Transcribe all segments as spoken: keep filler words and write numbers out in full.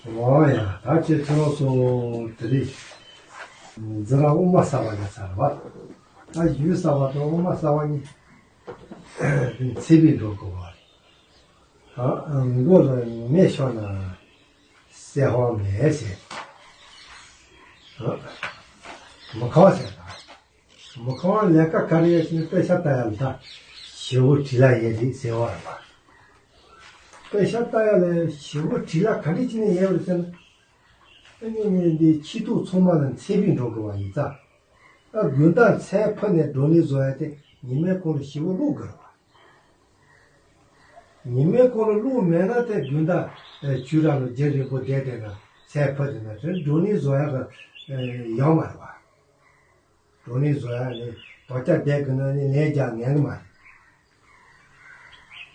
འོ་ཡ། ད་ཁྱེད་ཁྱེད་རང་ཚོ་དེ་རིང་འཛི་ར་དབུ་མ་ཟེར་བ་ལ་ཚར་བ། ད་ཡུལ་ཟེར་བ་དང་དབུ་མ་ཟེར་བ་གཉིས་འཚེ་བའི་འགྲོ་དགོས་པ་རེད། ཨ། མགོ་ལ་མེ་ཤོར་ན་སེར་ཧོར་མེད་ཟེར། ཨ། མི་ཁོམ་ཟེར་ད། མི་ཁོམ་ལས་ཀ་ག་རེ་ཡོད་ཟེར་ན་དཔེ་ཆ་ལྟ་ཡ་ལ་ད་ཞེ་བོ་བྲེལ་ལ་ཡོད་རེད་ཟེར་བ་རེད་པ། དཔེ་ཆ་ལྟ་ཡ་ལ་ཞེ་བོ་བྲེལ་ལ་ག་འདྲ་བྱས་ནས་ཡོད་རེད་ཟེར་ན། ཨ་ནི་ནི་འདི་ཁྱི་ཐུག་ཚང་མ་ལ་འཚེ་བའི་འགྲོ་དགོས་པ་ཡིན་ཙང་། ཨ། དགོན་བདག་མཚན་ཕུད་ནས་བྲོ་ནི་བཟོ་ཡ་དེ་ཉི་མའི་གུང་ལ་ཞེ་བོ་བླུག་དགོས་རེད་པ། ཉི་མའི་གུང་ལ་བླུག་མེད་ན་དེ་དགོན་བདག་ཆོས་ར་ལ་རྒྱུན་རིང་པོ་བསྡད་བསྡད་ན་མཚན་ཕུད་བསྡད་ན་དེ་བྲོ་ནི་བཟོ་ཡ་གི་ཡོད་མ་རེད་པ། བྲོ་ནི་བཟོ་ཡ་ནི་དོ་ཅག་བསྡད་དགོས་ན་ནི་ལན་རྒྱག་ཉན་གི་མ་རེད།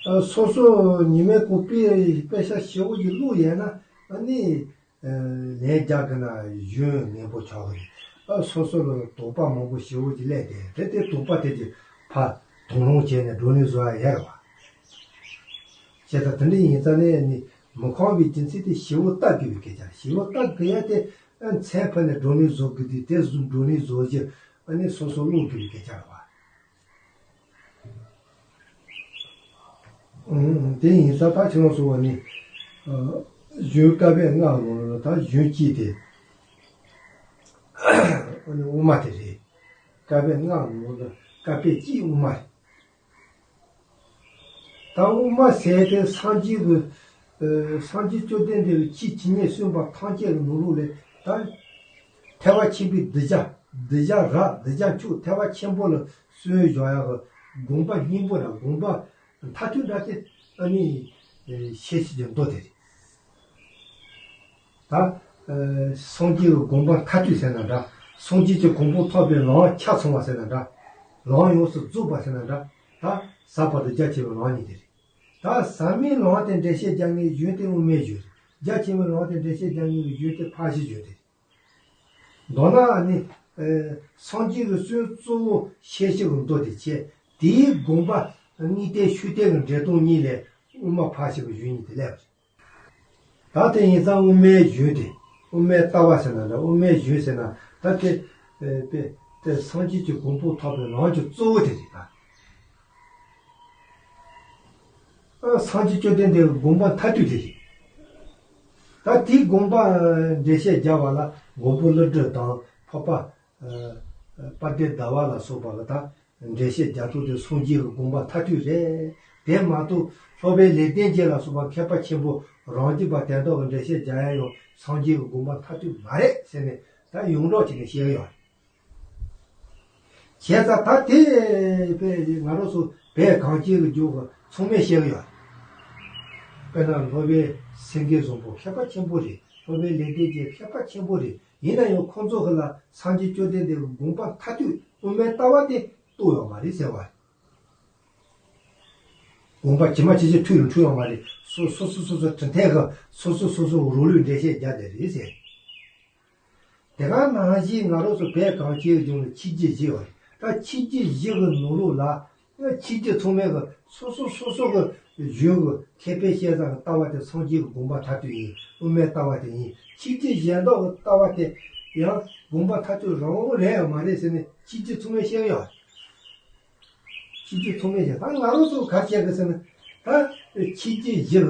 ཨ། སོ་སོ་ཉི་མའི་གུང་དཔེ་དཔེ་ཆ་ཞེ་བོ་ཞིག་བླུག་ཡོད་ན་ཨ་ནི། ཨ། ལན་རྒྱག་དགོས་ན་གཞོན་ངན་པོ་ཆགས་གི་རེད། ཨ། སོ་སོ་ལ་དོགས་པ་མང་པོ་ཞེ་བོ་ཞིག་སླེབས་ཏེ་དེ་དེ་དོགས་པ་དེ་ཅིག་ཕར་དོགས་སློང་བྱས་ནས་བྲོ་ནི་བཟོ་ཡ་ཡོད་རེད་པ། བྱས་ཙང་དེ་འདྲ་ཡིན་ཙང་ནས་ནི་མི་ཁོམ་པའི་རྒྱུ་མཚན་དེ་ཞེ་བོ་ལྟ་དགོས་པའི་སྐད་ཆ་རེད། ཞེ་བོ་ལྟ་དགོས་ཡ་དེ། ཨ། མཚན་ཕུད་ནས་བྲོ་ནི་བཟོ་དགོས་དུས་དེ་བཟོ་བྲོ་ནི་བཟོ་རྒྱུ་ཨ་ནི་སོ་སོ་བླུག་དགོས་པའི་སྐད་ཆ་རེད་པ། ཨང་། དེ་ཡིན་ཙང་ད་ཁྱེད་རང་ཚོ་བ་ནི། ཨ། གཞོན་སྐལ་པའི་སྔགས་ནང་ལ་ད་གཞོན་སྐྱེས་དེ། ཨ་ནི་དབུ་མ་དེ་རེད། སྐལ་པའི་སྔགས་ནང་ལ་སྐལ་པའི་སྐྱེས་དབུ་མ་རེད། ད་དབུ་མ་ཟེར་དེ་སངས་རྒྱས་ཀྱི། ཨ། སངས་རྒྱས་བཅོམ་ལྡན་འདས་ཀྱི་ཆོས་ཇི་སྙེད་གསུངས་པ་ཐམས་ཅད་ཀྱི་ནང་ལོགས་ལས་ད། ཐེག་པ་ཆེན་པོའི་གདུལ་བྱ། གདུལ་བྱ་རབ་གདུལ་བྱ་མཆོག་ཐེག་པ་ཆེན་པོ་ལ་སྲོལ་བཞག་ཡག་གི་དགོངས་པ་སྙིང་པོ་དང་དགོངས་པ་མཐར་ཐུག་འདྲ་དེ་ཨ་ནི་ཤེས་བྱེད་ཀྱི་མདོ་དེ་རེད། ད། ཨ། སངས་རྒྱས་ཀྱི་དགོངས་པ་མཐར་ཐུག་ཟེར་ན་འདྲ། སངས་རྒྱས་ཀྱི་གོ་འཕང་ཐོབ་པའི་ལམ་ཆ་ཚང་བ་ཟེར་ན་འདྲ། ལམ་ཡོངས་སུ་རྫོགས་པ་ཟེར་ན་འདྲ། ད་ཟབ་པ་དང་རྒྱ་ཆེ་བའི་ལམ་གཉིས་དེ་རེད། ད་ཟབ་མོའི་ལམ་དེ་འགྲེལ་བཤད་རྒྱག་མཁན་གཞོན་དེ་དབུ་མའི་གཞོན་རེད། རྒྱ་ཆེ་བའི་ལམ་དེ་འགྲེལ་བཤད་རྒྱག་མཁན་གྱི་གཞོན་དེ་ཕར་ཕྱིན་གཞོན་དེ་རེད། མདོར་ན་ནི། ཨ། སངས་རྒྱས་ཀྱི་གསུང་གཙོ་བོ་ཤེར་ཕྱིན་གྱི་མདོ་དེ་བྱས། དེའི་དགོངས་པ་དངོས་བསྟན་ཤུགས་བསྟན་གྱི་འགྲེལ་སྟངས་གཉིས་ལས་དབུ་མ་ཕར་ཕྱིན་གྱི་གཞུང་གཉིས་དེ་སླེབས་པ་རེད། ད་དེ་ཡིན་ཙང་དབུ་མའི་གཞུང་དེ། དབུ་མའི་ལྟ་བ་ཟེར་ན་འདྲ། དབུ་མའི་གཞུང་ཟེར་ན་ད་དེ། ཨ། དེ་དེ་སངས་རྒྱས་ཀྱི་གོ་འཕང་ཐོབ་པའི་ལམ་གྱི་གཙོ་བོ་དེ་རེད་ད། ཨ། སངས་རྒྱས་བཅོམ་ལྡན་འདས་ཀྱི་དགོངས་པ་མཐར་ཐུག་དེ་རེད། ད་དེའི་དགོངས་པ་འགྲེལ་བཤད་རྒྱག་པ་ལ་མགོན་པོ་ཀླུ་སྒྲུབ་དང་འཕགས་པ། ཨ། དཔལ་ལྡན་ཟླ་བ་ལ་སོགས་པ་ལ་ད་འགྲེལ་བཤད་རྒྱག་ཐུབ་དེ་སངས་རྒྱས་ཀྱི་དགོངས་པ་མཐར་ཐུག་རེད། དེ་མ་གཏོགས་སློབ་དཔོན་ལེགས་ལྡན་འབྱེད་ལ་སོགས་པ་མཁས་པ་ཆེན་པོ་རང་རྒྱུད་པ་དེ་དག་གི་འགྲེལ་བཤད་རྒྱག་ཡ་ཡང་སངས་རྒྱས་ཀྱི་དགོངས་པ་མཐར་ཐུག་མ་རེད་ཟེར་ནས་ད་ཡོངས་གྲགས་བྱས་ནས་བཤད་ཀྱི་ཡོད་རེད། བྱས་ཙང་ད་དེ་དཔེ་ང་རང་ཚོ་བོད་གངས་ཅན་གྱི་ལྗོངས་ཀྱི་ཚང་མས་ཤེས་ཀྱི་ཡོད། དཔེར་ན་སློབ་དཔོན་སེང་གེ་བཟང་པོ་མཁས་པ་ཆེན་པོ་རེད། སློབ་དཔོན་ལེགས་ལྡན་འབྱེད་མཁས་པ་ཆེན་པོ་རེད། ཡིན་ན་ཡང་ཁོང་ཚོ་གི་ལ་སངས་རྒྱས་བཅོམ་ལྡན་འདས་ཀྱི་དགོངས་པ་མཐར་ཐུག་དབུ་མའི་ལྟ་བ་དེ་རྟོགས་ཡོད་མ་རེད་ཟེར་བ་རེད། དགོངས་པ་ཇི་མ་ཇི་བཞིན་འཁྲུལ་ཡང་འཁྲུལ་ཡོད་མ་རེད། སོ་སོ་སོ་སོ་སོ་དྲི་མཐུན་གི་སོ་སོ་སོ་སོ་རང་ལུགས་འགྲེལ་བཤད་རྒྱག་བསྡད་རེད་ཟེར། དེ་ག་ནང་བཞིན་ང་རང་ཚོ་བོད་གངས་ཅན་གྱི་ལྗོངས་ལ་ཆོས་བརྒྱུད་བཞི་ཡོད་རེད། ད་ཆོས་བརྒྱུད་བཞི་གི་ནང་ལོགས་ལ་ཆོས་བརྒྱུད་ཚང་མས་གི་སོ་སོ་སོ་སོ་གི་གཞུང་གི་མཁས་པས་བཤད་ས་གི་ལྟ་བ་དེ་སངས་རྒྱས་ཀྱི་དགོངས་པ་མཐར་ཐུག་ཡིན། དབུ་མའི་ལྟ་བ་དེ་ཡིན། ཆོས་བརྒྱུད་གཞན་དག་གི་ལྟ་བ་དེ་ཡང་དགོངས་པ་མཐར་ཐུག་རང་དབང་རེད་ཡང་མ་རེད་ཟེར་ནས་ཆོས་བརྒྱུད་ཚང་མས་བཤད་ཡོད་རེད། ཆོས་བརྒྱུད་ཚང་མས་བཤད། ད་ང་རང་ཚོ་ག་རེ་བཤད་གི་ཟེར་ན། ད་ཆོས་བརྒྱུད་བཞི་གི་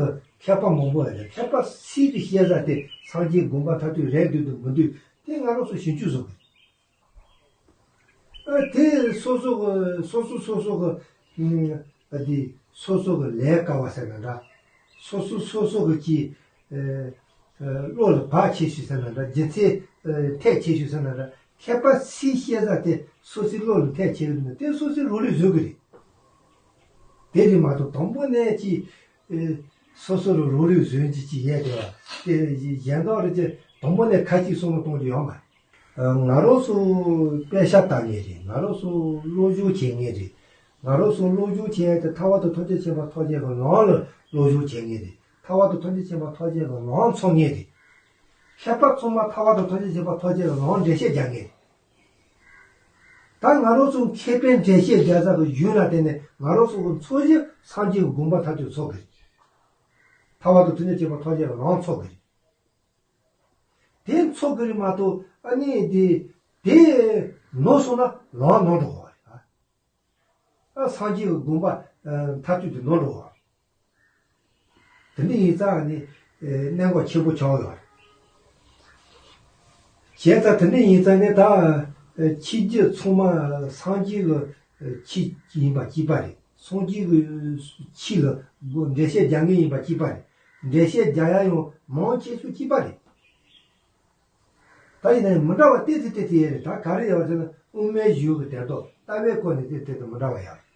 མཁས་པ་མང་པོ་ཡོད་རེད། མཁས་པ་སུ་གིས་བཤད་ས་དེ་སངས་རྒྱས་དགོངས་པ་མཐར་ཐུག་རེད་འདུག་འདུག་མི་འདུག་དེ་ང་རང་ཚོ་ཞིབ་འཇུག་བཟོ་དགོས། ཨ། དེ་སོ་སོ་གི་སོ་སོ་སོ་སོ་གི་ཨ། དེ་སོ་སོ་གི་ལས་ཀ་བ་ཟེར་ན་འདྲ། སོ་སོ་སོ་སོ་གི་ཅི། ཨ། ཨ། བློ་ལ་བབ་ཆེ་ཤོས་ཟེར་ན་འདྲ། རྒྱུ་མཚན་ཨ། ཐེག་ཆེ་ཤོས་ཟེར་ན་འདྲ། མཁས་པ་སུས་བཤད་ས་དེ་སོ་སོའི་བློ་ལ་ཐེག་ཆེ་གི་འདུག་དེ་སོ་སོའི་རང་ལུགས་བཟོ་གི་རེད། དེ་རེད་མ་གཏོགས་དང་པོ་ནས་ཅི། ཨ། སོ་སོ་ལ་རང་ལུགས་བཟོ་རྒྱུ་ཅི་ཡོད་དེ་བ། དེ་གཞན་དག་རེད་ཅེ་དང་པོ་ནས་ཁ་ཅིག་བསམ་བློ་གཏོང་རྒྱུ་ཡོད་མ་རེད། ཨ། ང་རང་ཚོ་དཔེ་ཆ་ལྟ་མཁན་རེད། ང་རང་ཚོ་སློབ་སྦྱོང་བྱེད་མཁན་རེད། ང་རང་ཚོ་སློབ་སྦྱོང་བྱེད་ཡ་དེ་ཐར་པ་དང་ཐམས་ཅད་མཁྱེན་པ་ཐམས་ཅད་ཀྱི་ལམ་ལ་སློབ་སྦྱོང་བྱེད་མཁན་རེད། ཐར་པ་དང་ཐམས་ཅད་མཁྱེན་པ་ཐམས་ཅད་ཀྱི་ལམ་འཚོལ་མཁན་རེད། མཁས་པ་ཚང་མ་ཐར་པ་དང་ཐམས་ཅད་མཁྱེན་པ་ཐམས་ཅད་ཀྱི་ལམ་འགྲེལ་བཤད་རྒྱག་མཁན་རེད། ད་ང་རང་ཚོ་མཁས་པའི་འགྲེལ་བཤད་རྒྱག་ས་གི་གཞུང་ལ་བརྟེན་ནས་ང་རང་ཚོ་གི་འཚོལ་ཞིབ་སངས་རྒྱས་ཀྱི་དགོངས་པ་མཐར་ཐུག་འཚོལ་གི་རེད། ཐར་པ་དང་ཐམས་ཅད་མཁྱེན་པ་ཐམས་ཅད་ཀྱི་ལམ་འཚོལ་གི་རེད། ཐོབ་གི་རེད་མ་གཏོགས་ཨ་ནི་དེ་དེ་ནོར་སོང་ན་ལོང་ནོར་འགྲོ་བ་རེད། ཨ་སངས་རྒྱས་ཀྱི་དགོངས་པ་མཐར་ཐུག་དེ་ནོར་འགྲོ་བ་རེད། དེ་འདྲ་ཡིན་ཙང་ནི་གནད་འགག་ཆེན་པོ་ཆགས་ཡོད་རེད། བྱས་ཙང་དེ་འདྲ་ཡིན་ཙང་ནི་ད་ཆོས་བརྒྱུད་ཚང་མ་སངས་རྒྱས་ཀྱི་ཆོས་ཡིན་པ་གཅིག་པ་རེད། སངས་རྒྱས་ཀྱི་ཆོས་ལ་འགྲེལ་བཤད་རྒྱག་མཁན་ཡིན་པ་གཅིག་པ་རེད། འགྲེལ་བཤད་རྒྱག་ཡ་ཡང་མང་ཆེ་ཤོས་གཅིག་པ་རེད། ད་ཡིན་ན་ཡང་མི་འདྲ་བ་ཏོག་ཙམ་ཏོག་ཙམ་ཡོད་རེད། ད་ག་རེ་ཡོད་ཟེར་ན་དབུ་མའི་གཞུང་གི་དོན་དག་ལྟ་བའི་སྐོར་ནས་ཏོག་ཙམ་ཏོག་ཙམ་མི་འདྲ་བ་ཡོད་རེད།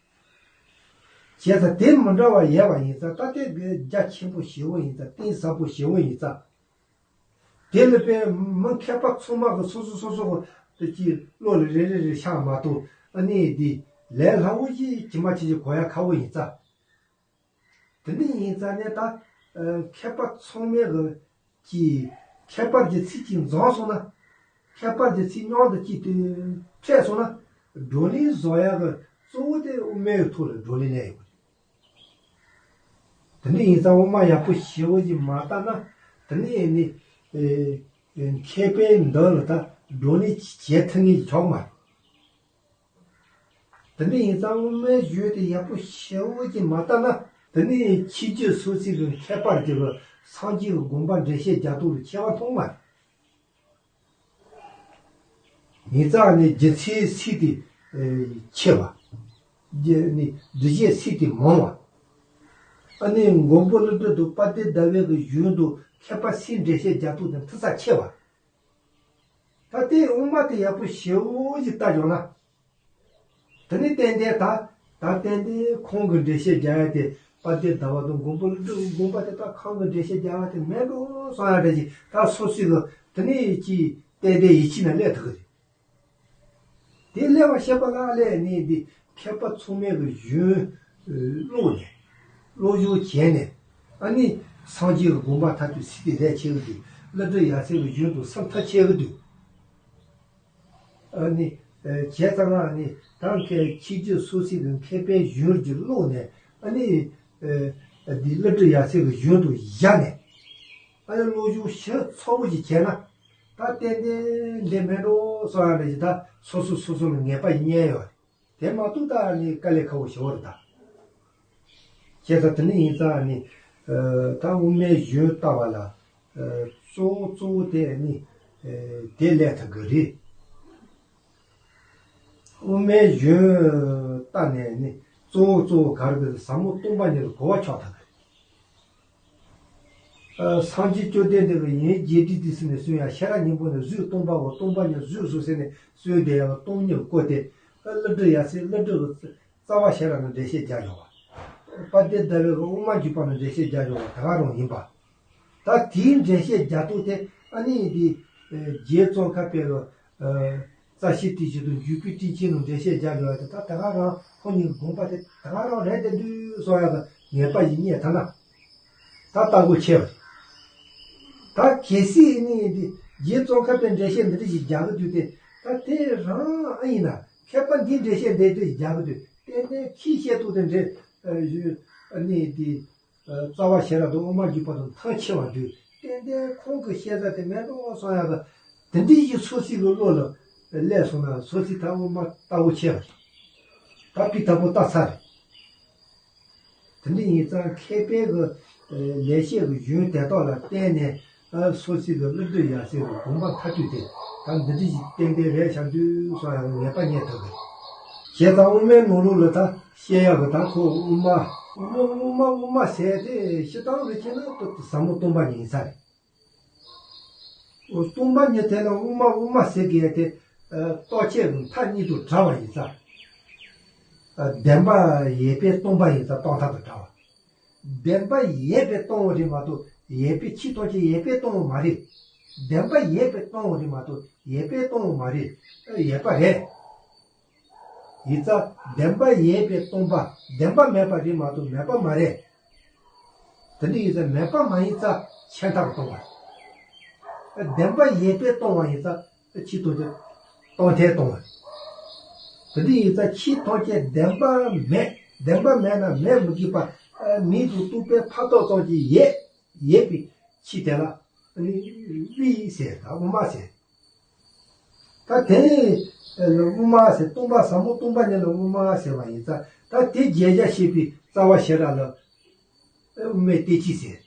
བྱས་ཙང་དེ་མི་འདྲ་བ་ཡོད་པ་ཡིན་ཙང་ད་དེ་རྒྱ་ཆེན་པོ་ཞེ་པོ་ཡིན་ཙང་གཏིང་ཟབ་པོ་ཞེ་པོ་ཡིན་ཙང་། དེ་ལ་དཔེ་མི་མཁས་པ་ཚང་མ་གི་སོ་སོ་སོ་སོ་གི་ཀྱི་བློ་ལ་རེ་རེ་རེ་ཤར་མ་གཏོགས་ཨ་ནི་དེ་ལས་སླ་བོ་ཞིག་ཇི་མ་ཇི་བཞིན་གོ་ཡ་ཁག་པོ་ཡིན་ཙང་། དེ་འདྲ་ཡིན་ཙང་ནས་ད་མཁས་པ་ཚང་མས་གི་ཀྱི་ཁྱད་པར་གྱི་ཚིག་ཅིག་འཛོམས་སོང་ན། ཁྱད་པར་གྱི་ཚིག་མཉམ་དུ་ཅིག་ཏུ་འཕྲད་སོང་ན། བགྲོ་གླེང་བཟོ་ཡག་གི་གཙོ་བོ་དེ་དབུ་མའི་ཐོག་ལ་བགྲོ་གླེང་གནང་ཡོད་པ་རེད། དེ་འདྲ་ཡིན་ཙང་དབུ་མ་ཡག་པོ་ཞེ་པོ་ཅིག་མ་བལྟས་ན་དེ་ནས་ནི་མཁས་པའི་མདུན་ལ་ད་བགྲོ་གླེང་བྱེད་ཐུབ་ངེས་ཀྱི་ཆོག་མ་རེད། དེ་འདྲ་ཡིན་ཙང་དབུ་མའི་གཞུང་དེ་ཡག་པོ་ཞེ་པོ་ཅིག་མ་བལྟས་ན་དེ་ནི་ཆོས་བརྒྱུད་སོ་སོའི་གི་མཁས་པར་གྱུར་པའི་སངས་རྒྱས་ཀྱི་དགོངས་པ་འགྲེལ་བཤད་རྒྱག་སྟངས་ལ་ཁྱད་པར་མཐོང་མ་རེད། ཡིན་ཙང་ནི་རྒྱུ་མཚན་ཚིག་དེ་ཆེ་བ། རྒྱུ་ནི་འདུ་བྱེད་ཚིག་དེ་མང་བ། ཨ་ནི་མགོན་པོ་ཀླུ་སྒྲུབ་དང་དཔལ་ལྡན་ཟླ་བའི་གི་གཞུང་དུ་མཁས་པ་སུས་འགྲེལ་བཤད་རྒྱག་སྟངས་དེ་མཐུ་རྩ་ཆེ་བ། ད་ལྟའི་དབུ་མ་དེ་ཡག་པོ་ཞེ་པོ་ཅིག་ལྟ་བྱུང་ན། དེ་ནི་ཏན་ཏན་ད་ད་ཏན་ཏན་ཁོང་གི་འགྲེལ་བཤད་རྒྱག་ཡ་དེ་དཔལ་ལྡན་ཟླ་བ་དང་མགོན་པོ་ཀླུ་སྒྲུབ་དགོངས་པ་དེ་ད་ཁོང་གི་འགྲེལ་བཤད་རྒྱག་ཡ་དེ་མེད་འགྲོ་བསམ་ཡ་འདྲ་ཞིག་ད་སོ་སོའི་གི་དེ་ནི་ཅིག་ཏན་ཏན་ཡིད་ཆེས་ན་སླེབས་ཐུབ་གི་རེད། དེ་སླེབས་པ་ཤེས་པ་ལ་སླེབས་ནས་འདི་མཁས་པ་ཚང་མས་གི་གཞུང་ཀློག་ནས་སློབ་སྦྱོང་བྱས་ནས་ཨ་ནི་སངས་རྒྱས་ཀྱི་དགོངས་པ་མཐར་ཐུག་ཚིག་དེ་ལས་ཆེ་གི་འདུག་ཀླུ་སྒྲུབ་ཡབ་སྲས་ཀྱི་གཞུང་དུ་སེམས་ཐག་ཆད་གི་འདུག་ཨ་ནི་བྱས་ཙང་ཨ་ནི་ད་མཁས་ཆོས་བརྒྱུད་སོ་སོའི་གི་མཁས་པའི་གཞུང་གི་ཀློག་ནས་ཨ་ནི་འདི་ཀླུ་སྒྲུབ་ཡབ་སྲས་ཀྱི་གཞུང་དུ་བཞག་ནས་ཨ་ནི་སློབ་སྦྱོང་ཞིབ་ཚགས་པོ་ཞིག་བྱས་ན། ད་ཏན་ཏན་འདི་མེད་འགྲོ་སོང་ཡ་རེད་ཅེས་ད་སོ་སོ་སོ་སོ་ལ་ངེས་པ་རྙེད་ཡོད་རེད། དེ་མ་གཏོགས་ད་ནི་དཀའ་ལས་ཁག་པོ་ཞེ་པོ་རེད་ད། བྱས་ཙང་དེ་འདྲ་ཡིན་ཙང་ནི་ད་དབུ་མའི་གཞུང་ལྟ་བ་ལ་གཙོ་བོ་གཙོ་བོ་དེ་ནི་དེ་ལས་ཐུབ་གི་རེད། དབུ་མའི་གཞུང་ལྟ་ནས་ནི་གཙོ་བོ་གཙོ་བོ་ག་རེ་རེད་ཟབ་མོ་སྟོང་པ་ཉིད་ལ་གོ་བ་ཆགས་ཐུབ་གི་རེད། སངས་རྒྱས་བཅོམ་ལྡན་འདས་ཀྱིས་ཡོན་རྒྱས་འབྲིང་བསྡུས་གསུམ་ནས་གསུངས་ཡང་ཤེས་རབ་སྙིང་པོ་ནས་གཟུགས་སྟོང་པའོ། སྟོང་པ་ཉིད་གཟུགས་སོ་ཟེར་ནས་གསུངས་བསྡད་ཡང་སྟོང་ཉིད་བཀོད་དེ། ཀླུ་སྒྲུབ་ཡབ་སྲས་ཀླུ་སྒྲུབ་ཀྱི་རྩ་བ་ཤེས་རབ་ནས་འགྲེལ་བཤད་རྒྱག་ཡོང་བ། དཔལ་ལྡན་ཟླ་བའི་དབུ་མ་འཇུག་པ་ནས་འགྲེལ་བཤད་རྒྱག་ཡོང་བ་དེ་ག་རང་ཡིན་པ། ད་དེའི་འགྲེལ་བཤད་རྒྱག་སྟངས་དེ་ཨ་ནི་འདི་རྗེ་ཙོང་ཁ་པའི་རྩ་ཤེ་ཏིང་ཤེན་དང་འཇུག་པའི་སྤྲིན་ཆེན་ནང་འགྲེལ་བཤད་རྒྱག་ཡོང་བ་དེ་ད་དེ་ག་རང་ཁོང་གཉིས་དགོངས་པ་དེ་དེ་ག་རང་རེད་དེ་འདུག་གསུང་ཡག་གི་ངེས་པ་ཞིག་རྙེད་ཐུབ་ན། ད་ལྟ་གོ་ཆེ་བ། ད་གལ་སྲིད་ནི་འདི་རྗེ་ཙོང་ཁ་པའི་འགྲེལ་བཤད་འདི་འདྲ་ཞིག་རྒྱག་གི་འདུག་སྟེ། ད་དེ་རང་ཨ་ཡིན་ན་མཁས་པ་འདིའི་འགྲེལ་བཤད་འདི་འདྲ་ཞིག་རྒྱག་གི་འདུག་ཏན་ཏན་ཁྱི་བཤད་ཐུབ་དེ་འདྲ་ཞུ་ནི་འདི་རྩ་བ་ཤེས་རབ་དང་དབུ་མ་འཇུག་པ་དང་ཐག་ཆེ་བ་འདུག་ཏན་ཏན་ཁོང་གི་བཤད་ས་དེ་མེད་འགྲོ་བསམ་ཡག་གི་དེ་འདྲ་ཞིག་སོ་སོའི་གི་བློ་ལ་སླེབས་སོང་ན་སོ་སོའི་ད་དབུ་མ་ལྟ་བུ་ཆེ་བ་རེད། ད་ཕི་ཐ་པོ་ལྟ་ཚར་རེད། དེ་འདྲ་ཡིན་ཙང་མཁས་པའི་གི་ལེགས་བཤད་ཀྱི་གཞུང་དེ་དག་ལ་བརྟེན་ནས་སོ་སོའི་གི་ཀླུ་སྒྲུབ་ཡབ་སྲས་ཀྱི་དགོངས་པ་མཐར་ཐུག་དེ་ད་འདི་འདྲ་ཞིག་ཏན་ཏན་རེད་བཞག་འདུག་བསམ་ཡག་གི་ངེས་པ་རྙེད་ཐུབ་གི། བྱས་ཙང་དབུ་མའི་ནང་ལོགས་ལ་ད་བཤད་ཡག་གི་ད་ཁོ་དབུ་མ་དབུ་མ་དབུ་མ་དབུ་མ་ཟེར་དེ་སྤྱིར་བཏང་གི་ཁྱེད་ན་ཟབ་མོ་སྟོང་པ་ཉིད་ཡིན་ས་རེད། སྟོང་པ་ཉིད་དེ་ལ་དབུ་མ་དབུ་མ་ཟེར་གི་ཡ་དེ་རྟོག་བཅས་ཀྱི་མཐའ་གཉིས་དུ་བྲལ་བ་ཡིན་ཙང་། བདེན་པ་ཡོད་པས་སྟོང་པ་ཡིན་ཙང་སྟོང་ཐག་ཏུ་བྲལ་བ། བདེན་པ་ཡོད་པས་སྟོང་བ་རེད་མ་གཏོགས་ཡོད་པའི་ཆོས་ཐམས་ཅད་ཡོད་པས་སྟོང་བ་མ་རེད། བདེན་པ་ཡོད་པས་སྟོང་བ་རེད་མ་གཏོགས་ཡོད་པས་སྟོང་བ་མ་རེད། ཡོད་པ་རེད། ཡིན་ཙང་བདེན་པ་ཡོད་པས་སྟོང་པ་བདེན་པ་མེད་པ་རེད་མ་གཏོགས་མེད་པ་མ་རེད། དེ་འདྲ་ཡིན་ཙང་མེད་པ་མ་ཡིན་ཙང་ཆད་མཐར་སྟོང་བ། བདེན་པ་ཡོད་པས་སྟོང་བ་ཡིན་ཙང་ཆོས་ཐམས་ཅད་སྟོང་ཐལ་སྟོང་བ། དེ་འདྲ་ཡིན་ཙང་ཆོས་ཐམས་ཅད་བདེན་པ་མེད་བདེན་པ་མེད་ན་མེད་མི་དགོས་པ། མིང་དང་རྟོག་པས་ཕར་རྟོག་ཙམ་གྱིས་ཡོད་ཡོད་པའི་ཆོས་དེ་ལ། ནི་དབུས་ཟེར་ད་དབུ་མ་ཟེར། ད་དེ་ནི་དབུ་མ་ཟེར་སྟོང་པ་ཟབ་མོ་སྟོང་པ་ཉིད་ལ་དབུ་མ་ཟེར་བ་ཡིན་ཙང་ད་དེ་རྒྱས་བྱ་བཤད་པའི་རྩ་བ་ཤེས་རབ་ལ་དབུ་མའི་བསྟན་བཅོས་ཟེར།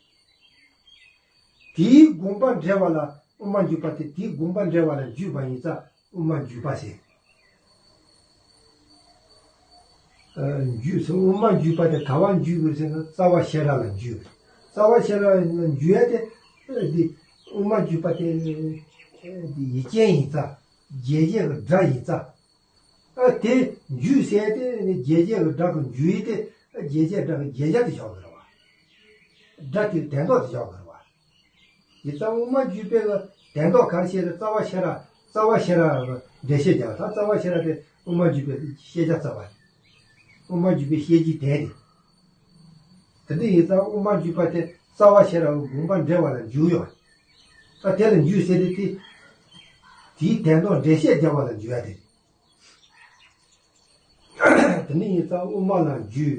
དེའི་དགོངས་པ་འགྲེལ་བ་ལ་དབུ་མ་འཇུག་པ་སྟེ་དེའི་དགོངས་པ་འགྲེལ་བ་ལ་འཇུག་པ་ཡིན་ཙང་དབུ་མ་འཇུག་པ་ཟེར། འཇུག་ཟེར་དབུ་མ་འཇུག་པ་དེ་ག་བ་འཇུག་དགོས་ཟེར་ན་རྩ་བ་ཤེས་རབ་ལ་འཇུག་རྩ་བ་ཤེས་རབ་ལ་འཇུག་ཡ་དེ་འདི་དབུ་མ་འཇུག་པ་དེ་འདི་ཡིག་ཅན་ཡིན་ཙང་རྒྱས་བྱེད་ཀྱི་སྒྲ་ཡིན་ཙང་། ཨ་དེ་འཇུག་ཟེར་དེ་ནི་རྒྱས་བྱེད་ཀྱི་སྒྲ་གི་འཇུག་ཡིན་ཏེ་ཨ་རྒྱས་བྱེད་སྒྲ་གི་རྒྱས་བྱ་དེ་བཞག་དགོས་རེད་བ། སྒྲ་དེའི་དོན་དག་དེ་བཞག་དགོས་རེད་བ། ཡིག་ཚང་དབུ་མ་འཇུག་པའི་གི་དོན་དག་ག་རེ་བཤད་རེད། རྩ་བ་ཤེས་རབ། རྩ་བ་ཤེས་རབ་འགྲེལ་བཤད་རྒྱག་ད་རྩ་བ་ཤེས་རབ་དེ་དབུ་མ་འཇུག་པའི་ཤེས་བྱ་རྩ་བ་རེད། དབུ་མ་འཇུག་པའི་བཤད་རྒྱུའི་དོན་རེད། དེ་འདྲ་ཡིན་ཙང་དབུ་མ་འཇུག་པ་དེ་རྩ་བ་ཤེས་རབ་དགོངས་པ་འགྲེལ་བ་ལ་འཇུག་ཡོད། ད་དེ་ལ་འཇུག་ཟེར་དེ་དེ་དེའི་དོན་དག་འགྲེལ་བཤད་རྒྱག་པ་ལ་འཇུག་ཡ་དེ་རེད། དེ་ནས་ཡིན་ཙང་དབུ་མ་ལ་འཇུག་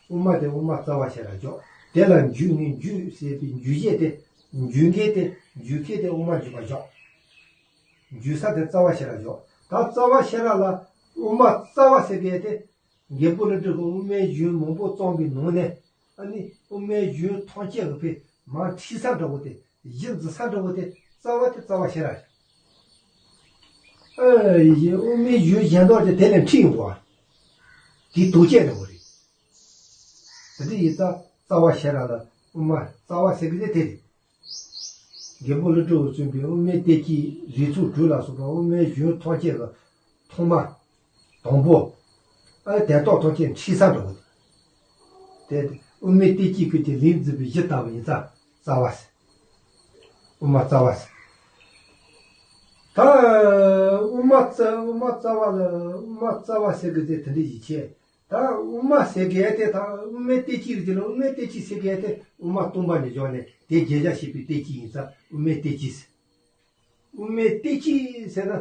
དབུ་མ་དེ་དབུ་མ་རྩ་བ་ཤེས་རབ་འཇོག་དེ་ལ་འཇུག་ནི་འཇུག་ཟེར་བའི་འཇུག་བྱེད་དེ་འཇུག་མཁན་དེ་འཇུག་མཁན་དེ་དབུ་མ་འཇུག་པ་འཇོག་འཇུག་ས་དེ་རྩ་བ་ཤེས་རབ་འཇོག་ད་རྩ་བ་ཤེས་རབ་ལ་དབུ་མ་རྩ་བ་ཟེར་མཁན་དེ་རྒྱལ་པོ་ཀླུ་སྒྲུབ་ཀྱིས་དབུ་མའི་གཞུང་མང་པོ་བརྩམས་པའི་ནང་ནས་ཨ་ནི་དབུ་མའི་གཞུང་ཐམས་ཅད་ཀྱི་དཔེ་མར་ཁྲིད་ས་འདྲ་བོ་དེ་གཞི་འཛིན་ས་འདྲ་བོ་དེ་རྩ་བ་དེ་རྩ་བ་ཤེས་རབ་རེད། ཨ་ཡི་དབུ་མའི་གཞུང་གཞན་དག་དེ་དེ་ལས་ཁྲིད་ཡོང་བ། དེའི་དོགས་གཅོད་འདྲ་བོ་རེད། དེ་འདྲ་ཡིན་ཙང་རྩ་བ་ཤེས་རབ་ལ་དབུ་མ་རྩ་བ་ཟེར་གི་དེ་དེ་རེད། རྒྱལ་པོ་ཀླུ་སྒྲུབ་ཀྱིས་གསུངས་པའི་དབུ་མའི་བསྟན་བཅོས་རིགས་ཚོགས་དྲུག་ལ་སོགས་པ་དབུ་མའི་གཞུང་ཐམས་ཅད་ཀྱི་ཐོག་མ། དང་པོ། ཨ་དོན་དག་ཐམས་ཅད་ཁྲིད་ས་འདྲ་བོ་དེ། དེ་དབུ་མའི་བསྟན་བཅོས་ཀྱི་དེ་ལས་འཛིན་པའི་གཞི་ལྟ་བུ་ཡིན་ཙང་རྩ་བ་ཟེར། དབུ་མ་རྩ་བ་ཟེར། ད་དབུ་མ་རྩ་དབུ་མ་རྩ་བ་ལ་དབུ་མ་རྩ་བ་ཟེར་གི་དེ་དེ་འདྲ་ཞིག་བྱས། ད་དབུ་མ་ཟེར་གི་དེ་ད་དབུ་མའི་བསྟན་བཅོས་ཀྱི་དེ་ལ་དབུ་མའི་བསྟན་བཅོས་ཟེར་གི་དེ་དབུ་མ་སྟོང་པ་ནས་བཞག་ནས་དེ་རྒྱས་བྱ་བཤད་པའི་བསྟན་བཅོས་ཡིན་ཙང་དབུ་མའི་བསྟན་བཅོས་ཟེར། དབུ་མའི་བསྟན་བཅོས་ཟེར་ན།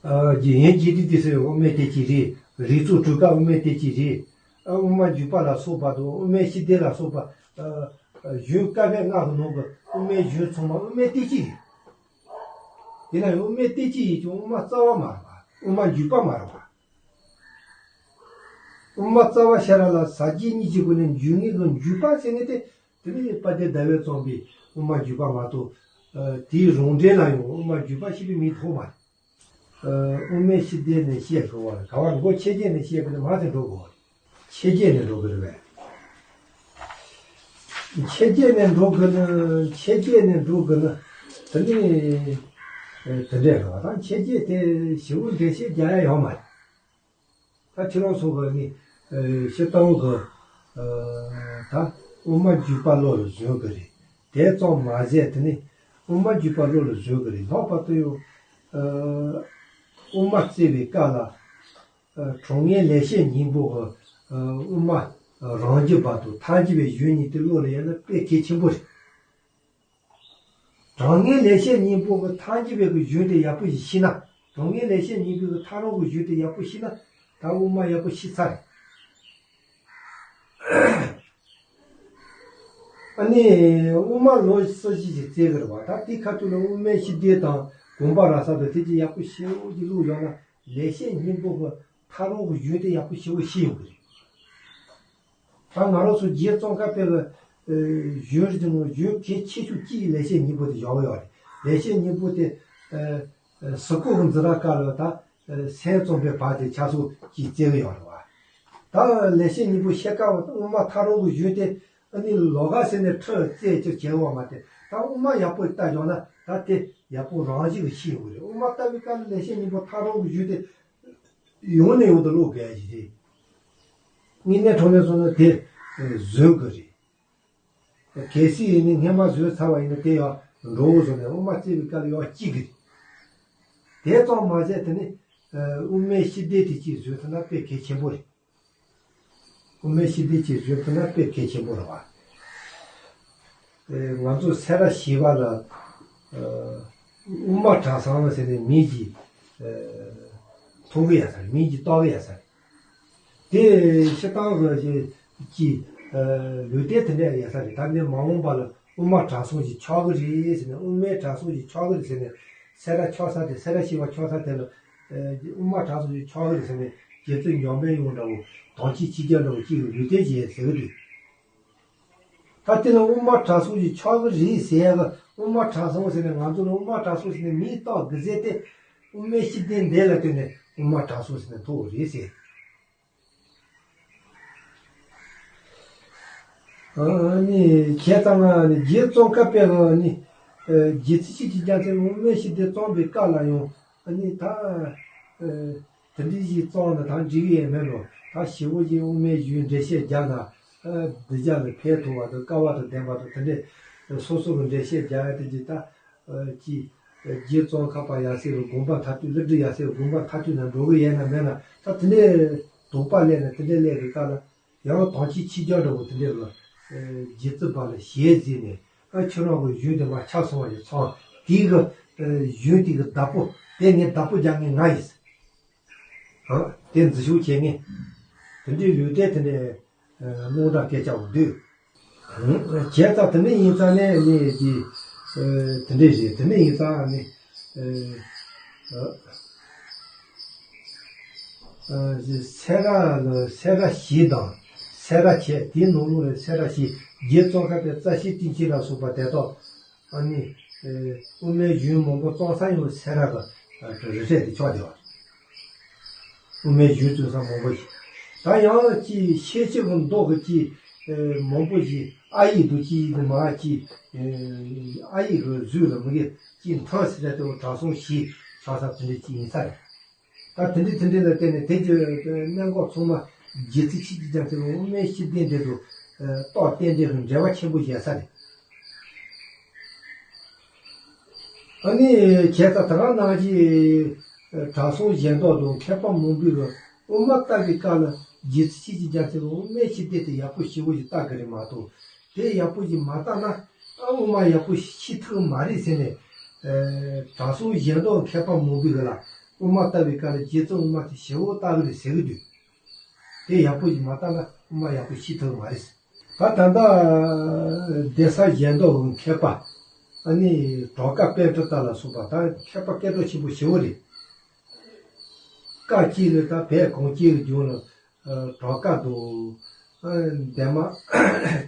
ཨ་རྒྱུ་ཡན་གྱི་དེ་དེ་ཟེར་དབུ་མའི་བསྟན་བཅོས་རེད། རིགས་ཚོགས་དྲུག་ཀ་དབུ་མའི་བསྟན་བཅོས་རེད། ཨ་དབུ་མ་འཇུག་པ་ལ་སོགས་པ་དང་དབུ་མའི་ཤེས་ལྡན་ལ་སོགས་པ་ཨ་གཞུང་བཀའ་པོད་ལྔ་གི་ནང་གི་དབུ་མའི་གཞུང་ཚང་མ་དབུ་མའི་བསྟན་བཅོས་རེད། དེ་ལ་ཡང་དབུ་མའི་བསྟན་བཅོས་ཡིན་ཀྱང་དབུ་མ་རྩ་བ་མ་རེད་པ། དབུ་མ་འཇུག་པ་མ་རེད་པ། དབུ་མ་རྩ་བ་ཤེས་རབ་ལ་ཟབ་རྒྱས་གཉིས་ཀྱི་སྒོ་ནས་འཇུག་ངེས་ཀྱི་འཇུག་པ་ཟེར་ངེས་དེ། དེ་ནི་དཔལ་ལྡན་ཟླ་བས་བརྩམས་པའི་དབུ་མ་འཇུག་པ་མ་གཏོགས། ཨ་དེའི་རང་འགྲེལ་ལ་ཡང་དབུ་མ་འཇུག་པ་ཞེས་པའི་མིང་ཐོགས་མ་རེད། ཨ་དབུ་མའི་ཤེས་ལྡན་ནས་བཤད་དགོས་པ་རེད། ག་བ་མགོ་ཆེ་བརྒྱད་ནས་བཤད་དགོས་ནས་མང་དུ་འགྲོ་དགོས་པ་རེད། ཆེ་བརྒྱད་ནས་འགྲོ་དགོས་རེད་པས། ཆེ་བརྒྱད་ནས་འགྲོ་དགོས་ན་ཆེ་བརྒྱད་ནས་འགྲོ་དགོས་ན་དེ་ནི་ཨ་དེ་འདྲས་རེད་པ། ད་ཆེ་བརྒྱད་དེ་ཞེ་པོ་འགྲེལ་བཤད་རྒྱག་ཡ་ཡོད་མ་རེད། ད་ཁྱེད་རང་ཚོ་གི་ནི་ཨ་སྤྱིར་བཏང་གི་ཨ་ད་དབུ་མ་འཇུག་པ་བློ་ལ་བཟུང་གི་རེད། དེ་ཙམ་མ་ཟད་དེ་ནི་དབུ་མ་འཇུག་པ་བློ་ལ་བཟུང་གི་རེད། ལྷག་པར་དུ་ཡང་ཨ་དབུ་མ་བརྩི་བའི་སྐབས་ལ་ཨ་གྲངས་ངེས་ལེགས་བཤད་སྙིང་པོ་གི་ཨ་དབུ་མ་རང་རྒྱུད་པ་དང་ཐལ་འགྱུར་བའི་གཞུང་གཉིས་དེ་བློ་ལ་ཡོད་ན་དཔེ་གལ་ཆེན་པོ་རེད། གྲངས་ངེས་ལེགས་བཤད་སྙིང་པོ་གི་ཐལ་འགྱུར་བའི་གི་གཞུང་དེ་ཡག་པོ་ཞིག་ཤེས་ན། གྲངས་ངེས་ལེགས་བཤད་སྙིང་པོའི་གི་ཐལ་རང་གི་གཞུང་དེ་ཡག་པོ་ཤེས་ན། ད་དབུ་མ་ཡག་པོ་ཤེས་ཚར་རེད། ཨ་ནི་དབུ་མ་ལོ་སུ་ཞིག་ཅིག་བཙལ་གི་རེད་བ། ད་དེའི་ཁ་ཐུག་ལ་དབུ་མའི་ཤེས་ལྡན་དང་དགོངས་པ་རབ་གསལ་དང་དེ་ཅིག་ཡག་པོ་ཞེ་པོ་ཅིག་བླུགས་ཡོང་ན་ལེགས་བཤད་སྙིང་པོ་གི་ཐལ་རང་གི་གཞུང་དེ་ཡག་པོ་ཞེ་པོ་ཤེས་ཡོང་གི་རེད། ད་ང་རང་ཚོ་རྗེ་ཙོང་ཁ་པའི་གཞུང་རིགས་ནང་གཞུང་གལ་ཆེ་ཤོས་གཅིག་ལེགས་བཤད་སྙིང་པོ་དེ་བཞག་ཡོད་རེད། ལེགས་བཤད་སྙིང་པོ་དེ་ཟུར་བཀོད་ཀྱི་འཛིན་གྲྭ་སྐབས་ལ་ད་སེམས་ཙམ་པའི་བར་དེ་ཆ་ཚང་གཅིག་བཙལ་གི་ཡོད་རེད་བ། ད་ལེགས་བཤད་སྙིང་པོ་ཤེས་སྐབས་དབུ་མ་ཐལ་རང་གི་གཞུང་དེ་ཨ་ནི་ལོགས་ཀ་ཟེར་ནས་ཁྲིད་བཙལ་ཅིག་བྱེད་དགོས་མ་རེད། ད་དབུ་མ་ཡག་པོ་ལྟ་བྱུང་ན་ད་དེ་ཡག་པོ་རང་བཞིན་གྱིས་ཤེས་ཡོང་གི་རེད། དབུ་མ་ལྟ་བའི་སྐབས་ལ་ལེགས་བཤད་སྙིང་པོ་ཐལ་རང་གི་གཞུང་དེ་ཡང་ནས་ཡང་དུ་ཀློག་དགོས་ཡ་ཞིག་རེད། དངོས་གནས་དྲང་གནས་སོང་ན་དེ་བཟོད་དགོས་རེད། གལ་སྲིད་ཡིན་ནའི་སྔན་མ་བཟོས་ཚར་བ་ཡིན་ན་དེ་ཡང་འགྲོ་འོང་བཟོ་ནས་དབུ་མ་བརྩི་བའི་སྐབས་ལ་ཡང་སྐྱིད་གི་རེད། དེ་ཙམ་མ་ཟད་དེ་ནི་དབུ་མའི་ཤེས་ལྡན་དེ་གཅིག་བཟོས་ཐུབ་ན་དཔེ་གལ་ཆེན་པོ་རེད། དབུ་མའི་ཤེས་ལྡན་གཅིག་བཟོས་ཐུབ་ན་དཔེ་གལ་ཆེན་པོ་རེད་བ། ཨེ་ང་ཚོ་སེ་ར་བྱེས་པ་ལ་ཨ་དབུ་མ་གྲྭ་ཚང་ཟེར་ནས་མིང་ཅིག་ཨ་ཐོགས་གི་ཡོད་ས་རེད། མིང་ཅིག་བཏགས་གི་ཡོད་ས་རེད། དེ་སྤྱིར་བཏང་གི་ཅིག་ ལུས་རྟེན་དེ་འདྲ་ཡོད་ས་རེད། ད་ནི་མ་འོངས་པ་ལ་དབུ་མ་དྲང་སྲོང་ཞིག་ཆགས་ཀྱི་རེད་ཟེར་ནས། དབུ་མའི་དྲང་སྲོང་ཞིག་ཆགས་ཀྱི་རེད་ཟེར་ནས། སེ་ར་ཆགས་ས་དེ། སེ་ར་ཞེས་པ་ཆགས་ས་དེ་ལ་དབུ་མ་དྲང་སྲོང་ཞིག་ཆགས་ཀྱི་རེད་ཟེར་ནས། རྗེ་བཙུན་འཇམ་དཔལ་དབྱངས་འདྲ་བོ། དམ་ཅན་ཆོས་རྒྱལ་འདྲ་བོ་ཅིག་གི་ལུས་རྟེན་ཅིག་ཟེར་གྱི་འདུག་ད་དེ་ལ་དབུ་མ་དྲང་སྲོང་ཞིག་ཆགས་ཀྱི་རེད་ཟེར་ཡ་གི། དབུ་མ་དྲང་སྲོང་ཟེར་ནས། ང་ཚོ་ལ་དབུ་མ་དྲང་སྲོང་ཟེར་ནས་མིང་བཏགས་གི་ཟེར་ཏེ། དབུ་མའི་བཤེས་གཉེན་དེ་ལ་བརྟེན་ནས་དབུ་མ་དྲང་སྲོང་ཟེར་ནས་ཐོགས་རེད་ཟེར། ཨ་ནི་བྱས་ཙང་ནི་རྗེ་ཙོང་ཁ་པས་ནི་རྗེ་བཙུན་ཆོས་ཀྱི་རྒྱལ་མཚན་དབུ་མའི་བཤེས་གཉེན་བརྩམས་པའི་སྐབས་ལ་ཡང་ཨ་ནི་ད་དེ་འདྲ་ཞིག་བརྩམས་ན་ད་འགྲིག་གི་ཡོད་མེད་ནོ། ད་ཞེ་པོ་ཅིག་དབུ་མའི་གཞུང་འགྲེལ་བཤད་རྒྱག་ན་གདུལ་བྱ་ལ་ཕན་ཐོགས་པ་དང་། སྐལ་བ་དང་ལྡན་པ་དང་། དེ་འདྲ་སོ་སོ་གི་འགྲེལ་བཤད་རྒྱག་ཡ་དེ་ཅིག་ད། ཀྱི། རྗེ་ཙོང་ཁ་པ་ཡབ་སྲས་ཀྱི་དགོངས་པ་མཐར་ཐུག། ཀླུ་སྒྲུབ་ཡབ་སྲས་ཀྱི་དགོངས་པ་མཐར་ཐུག་ན་འགྲོ་གི་ཡོད་ན་མེད་ན། ད་དེ་འདྲའི་དོགས་པ་སླེབས་ན། དེ་འདྲའི་སླེབས་པའི་སྐབས་ལ་ཡང་དམ་ཅན་ཆོས་རྒྱལ་འདྲ་བོ་དེ་འདྲའི་ལ་རྗེ་བཙུན་པ་ལ་ཞལ་གཟིགས་ནས། ཨ། ཁྱོད་རང་གི་གཞུང་དེ་མར་ཆག་སོང་བ་ཡིན་ཙང་། དེའི་གི་གཞུང་དེ་གི་བདག་པོ་དེ་ངས་བདག་པོ་རྒྱག་མཁན་ང་ཡིན། ཨ། དེ་འཛིན་སྐྱོང་བྱེད་མཁན་དེ་འདྲའི་ལུས་རྟེན་དེ་འདྲའི་རླུང་རྟ་སྐད་ཆ་བོ་འདུག་བྱས་ཙང་དེ་འདྲ་ཡིན་ཙང་ནས་ནི་དེ་དེ་འདྲ་རེད། དེ་འདྲ་ཡིན་ཙང་ནི་སེ་ར་ལ་སེ་ར་བཞི་དང་སེ་ར་བྱས། དེའི་ནང་ལོགས་ལ་སེ་ར་བཞི། རྗེ་ཙོང་ཁ་པའི་རྩ་ཤེ་སྤྲིན་ཆེན་ལ་སོགས་པ་དེ་དག་ཨ་ནི། ཨེ། དབུ་མའི་གཞུང་མང་པོ་བརྩམས་ས་ཡང་སེ་ར་གི་རི་ཁྲོད་དེ་ཆགས་བསྡད་པ། དབུ་མའི་གཞུང་བརྩམས་ས་མང་པོ་ཞིག་ད་ཡང་ཅིག་ཤེས་བྱའི་གི་མདོ་གི་ཅིག་ཨེ། མང་པོ་ཞིག་ཨ་ཡིག་འདུག་ཅིག་མ་ཅིག་ཨེ། ཨ་ཡིག་གི་གཟུགས་ལ་མི་དགེ་ཅིག་མཐོང་ཟེར་ཏེ། དྲང་སྲོང་ཞིག་ཆགས་ས་དེ་འདྲ་ཅིག་ཡིན་ས་རེད། ད་དེ་འདྲའི་དེ་འདྲའི་ལ་བརྟེན་ནས་དེ་གི་གནད་འགག་ཚང་མ་རྗེ་བཙུན་ཆོས་ཀྱི་རྒྱལ་མཚན་དབུ་མའི་བཤེས་གཉེན་དེ་ཚོ་རྟགས་བསྟན་འགྲེལ་གྱི་འགྲེལ་པ་ཆེན་པོ་བྱས་ས་རེད། ཨ་ནི་བྱས་ཙང་ད་ག་ནང་བཞིན་དྲང་སྲོང་གཞན་སྟོབས་དང་མཁས་པ་མང་པོས་དབུ་མ་ལྟ་བའི་སྐབས་ལ་རྗེ་བཙུན་ཆོས་ཀྱི་རྒྱལ་མཚན་དབུ་མའི་བཤེས་གཉེན་དེ་ཡག་པོ་ཞེ་པོ་ཞིག་ལྟ་གི་རེད་མ་གཏོགས། དེ་ཡག་པོ་ཞིག་མ་བལྟས་ན་ཨ་དབུ་མ་ཡག་པོ་ཤེས་ཐུབ་མ་རེད་ཟེར་ནས། ཨེ། དྲང་སྲོང་གཞན་སྟོབས་མཁས་པ་མང་པོས་ལ་དབུ་མ་ལྟ་བའི་སྐབས་ལ་རྗེ་བཙུན་དབུ་མ་དེ་ཞེ་པོ་ལྟ་གི་རེད་ཟེར་གི་འདུག་དེ་ཡག་པོ་ཞིག་མ་བལྟས་ན་དབུ་མ་ཡག་པོ་ཤེས་ཐུབ་མ་རེད། ད་ད་ལྟ་གདན་ས་གཞན་སྟོབས་མཁས་པ་ཨ་ནི་གྲངས་ཀ་པཎྜི་ཏ་ལ་སོགས་པ་ད་མཁས་པ་སྐད་གྲགས་ཆེན་པོ་ཞེ་པོ་རེད། སྐབས་གཅིག་ལ་ད་བོད་གངས་ཅན་གྱི་ལྗོངས་ལ་གྲངས་ཀ་དང་འདན་མ་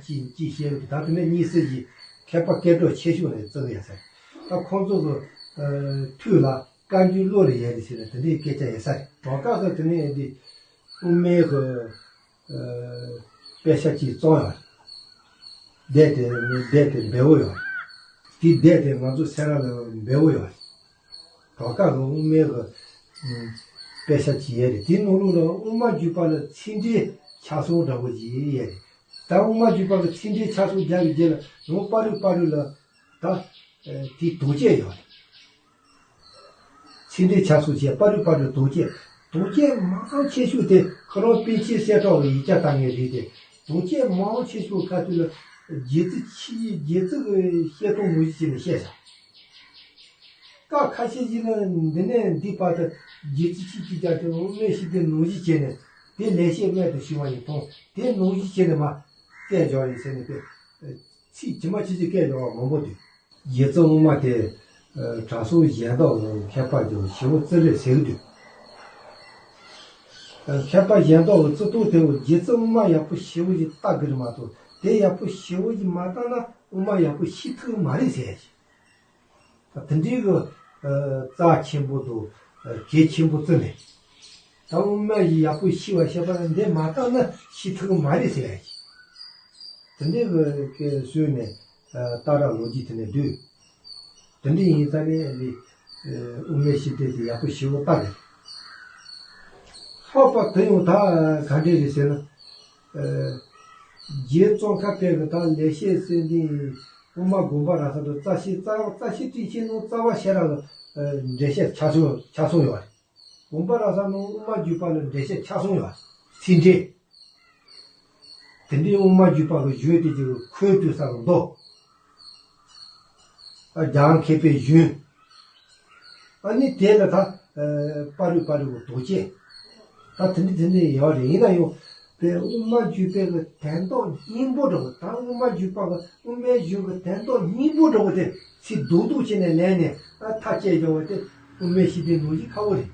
ཅིག་ཅིག་བཤད་རྒྱུ། ད་དེ་ནས་གཉིས་སྲིད་ཀྱི་མཁས་པ་སྐད་གྲགས་ཆེ་ཤོས་ནས་བརྩི་གི་ཡོད་ས་རེད། ད་ཁོང་ཚོ་གི་ཐུགས་ལ་བཀའ་འགྱུར་བློ་ལ་ཡོད་རེད་ཟེར་ན་དེ་འདྲའི་སྐད་ཆ་ཡོད་ས་རེད། གྲངས་ཀ་གི་དེ་ནས་འདི་དབུ་མའི་གི་དཔེ་ཆ་གཅིག་བརྩམས་ཡོད་རེད། སྡེ་དེ་སྡེ་དེ་འབེལ་པོ་ཡོད་རེད། དེ་སྡེ་དེ་ང་ཚོ་སེ་ར་ལ་འབེལ་པོ་ཡོད་རེད། གྲངས་ཀ་གི་དབུ་མའི་གི་དཔེ་ཆ་གཅིག་ཡོད་རེད། དེའི་ནང་ལོགས་ལ་དབུ་མ་འཇུག་པ་ལ་ཚིག་འགྲེལ་ཆ་ཚང་འདྲ་པོ་ཅིག་ཡོད་རེད། ད་དབུ་མ་འཇུག་པ་ལ་ཚིག་འགྲེལ་ཆ་ཚང་རྒྱག་གི་རྗེས་ལ་ཡང་པ་རུ་པ་རུ་ལ་ད་དེའི་དོན་བཅས་ཡོད་རེད། ཚིག་འགྲེལ་ཆ་ཚང་བྱས། པ་རུ་པ་རུ་དོན་བཅས། དོན་བཅས་མང་ཆེ་ཤོས་དེ་ཁོ་རང་པཎ་ཆེན་གསལ་བསྒྲགས་ཀྱི་ཡིག་ཆ་ལྟ་མཁན་རེད་དེ། དོན་བཅས་མང་ཆེ་ཤོས་ཁ་ཐུག་ལ་རྗེ་བཙུན་ཆོས་ཀྱི་རྗེ་བཙུན་གྱི་བཤད་སྟངས་ནང་བཞིན་བྱས་ནས་བཤད་བཞག་སྐབས་ཁ་ཤས་ཤིག་ལ་འདི་ནས་འདི་བར་དུ་རྗེ་བཙུན་ཆོས་ཀྱི་རྒྱལ་མཚན་དབུ་མའི་བཤེས་གཉེན་ནང་བཞིན་བྱས་ནས། དེ་ལེགས་བཤད་སྨྲས་དང་ཞུ་བ་ཡི་དོན་དེ་ནང་བཞིན་བྱས་ནས་མར་བསྐྱལ་བཞག་ཡིན་ཟེར་ནས་དཔེ་ཚིག་ཇི་མ་ཇི་བཞིན་བསྐྱལ་བཞག་པ་མང་པོ་འདུག་རྗེ་བཙུན་དབུ་མ་དེ་དྲང་སྲོང་གཞན་དག་གི་མཁས་པ་ཀྱང་ཞེ་པོ་བརྩི་རེད་ཟེར་གི་འདུག་མཁས་པ་གཞན་དག་གི་བརྩི་སྟངས་དེ་རྗེ་བཙུན་དབུ་མ་ཡག་པོ་ཞེ་པོ་ཞིག་ལྟ་གི་རེད་མ་གཏོགས། དེ་ཡག་པོ་ཞེ་པོ་ཞིག་མ་ལྟ་ན་དབུ་མ་ཡག་པོ་ཤེས་ཐུབ་མ་རེད་ཟེར་ཡ་ཞིག་ད་དེ་འདྲའི་གི་རྩ་ཆེན་པོ་དང་གལ་ཆེན་པོ་བརྩི་ནས། ད་དབུ་མ་ཡིས་ཡག་པོ་ཤེས་པ་བྱས་པ་ན་འདི་མ་བལྟས་ན་ཤེས་ཐུབ་ཀྱི་མ་རེད་ཟེར་ཡ་ཞིག་དེ་འདྲའི་གི་སྐད་བཟོས་ནས་ཨ། ཏཱ་ར་ལོ་རྒྱུས་དེ་ནས་བསྡུས། དེ་འདྲ་ཡིན་ཙང་ནས་འདི་ཨ། དབུ་མའི་བཤེས་གཉེན་དེ་ཡག་པོ་ཞེ་པོ་ལྟ་རེད། ལྷག་པར་དུ་ཡང་ད་ག་འདྲ་རེད་ཟེར་ན། ཨ། རྗེ་ཙོང་ཁ་པས་གི་ད་ལེགས་བཤད་ཟེར་འདི་དབུ་མ་དགོངས་པ་རབ་གསལ་དང་རྩ་ཤེ་རྩ་རྩ་ཤེ་སྤྲིན་ཆེན་ནང་རྩ་བ་ཤེས་རབ་ལ་ཨ། འགྲེལ་བཤད་ཆ་ཚང་ཆ་ཚང་ཡོད་རེད། དགོངས་པ་རབ་གསལ་ནང་དབུ་མ་འཇུག་པ་ལ་འགྲེལ་བཤད་ཆ་ཚང་ཡོད་རེད། ཚིག་འགྲེལ། དེ་འདྲའི་དབུ་མ་འཇུག་པ་གི་གཞུང་དེ་ཅིག་ཁུངས་གཏུགས་ས་གི་མདོ། ཨ། རྒྱ་གར་མཁས་པའི་གཞུང་། ཨ་ནི་དེ་ལ་ད་ཨ། པ་རུ་པ་རུ་གི་དོན་བཅས། ད་དེ་འདྲ་དེ་འདྲ་ཡོད་རེད། ཡིན་ན་ཡང་ པའི་དབུ་མ་འཇུག་པའི་གི་དོན་རྟོགས་སྙིང་པོ་འདྲ་བོ་དང་། དབུ་མ་འཇུག་པ་གི་དབུ་མའི་གཞུང་གི་དོན་རྟོགས་སྙིང་པོ་འདྲ་བོ་དེ་ཚིག་རྡོག་རྡོག་བྱས་ནས་ལེན་ནས་ཨ་ཐག་བཅད་བཞག་པ་དེ་དབུ་མའི་ཤེས་ལྡན་ནོར་བུ་ཞིག་ཁག་པོ་རེད།